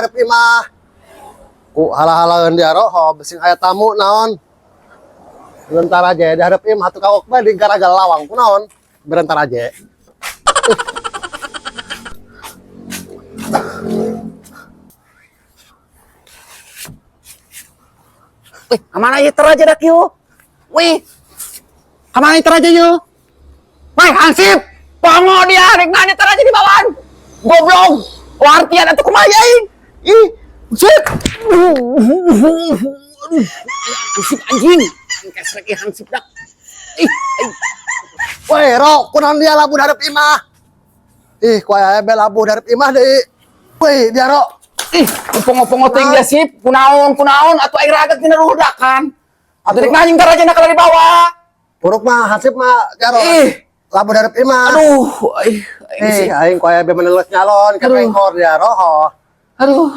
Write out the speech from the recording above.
Hareup imah. Ku hala-halaeun dia roho besing aya tamu naon. Bentar aja di hareup imah tuh kawok bae di garagal lawang kunaon. Bentar aja. Wih, kemana ieu teraja dak yuk? Wih, kemana ieu teraja yuk? Wih, hansip! Pongo dia, rek nanya teraja di bawaan. Goblok! Wartian atuh kumaha aing? Ih, sip! Aduh, hansip anjing. Kesrek ieu hansip dak. Ih, aing. Woi, ro, kunaon dia labuh di hareup imah? Ih, ku aya be labuh di hareup imah deui. Woi, dia ro. Ih, pongo-pongo teuing dia sip. Kunaon, kunaon atuh aing ragat dina rudakan. Atuh rek nanya teraja na kalau dibawa. Puruk mah hansip mah dia ro. Ih. Labuh di hareup imah. Aduh, aing, aing Eh, sih. aing ku aya be meneles nyalon ka Aduh. pengkor dia roho. Aduh.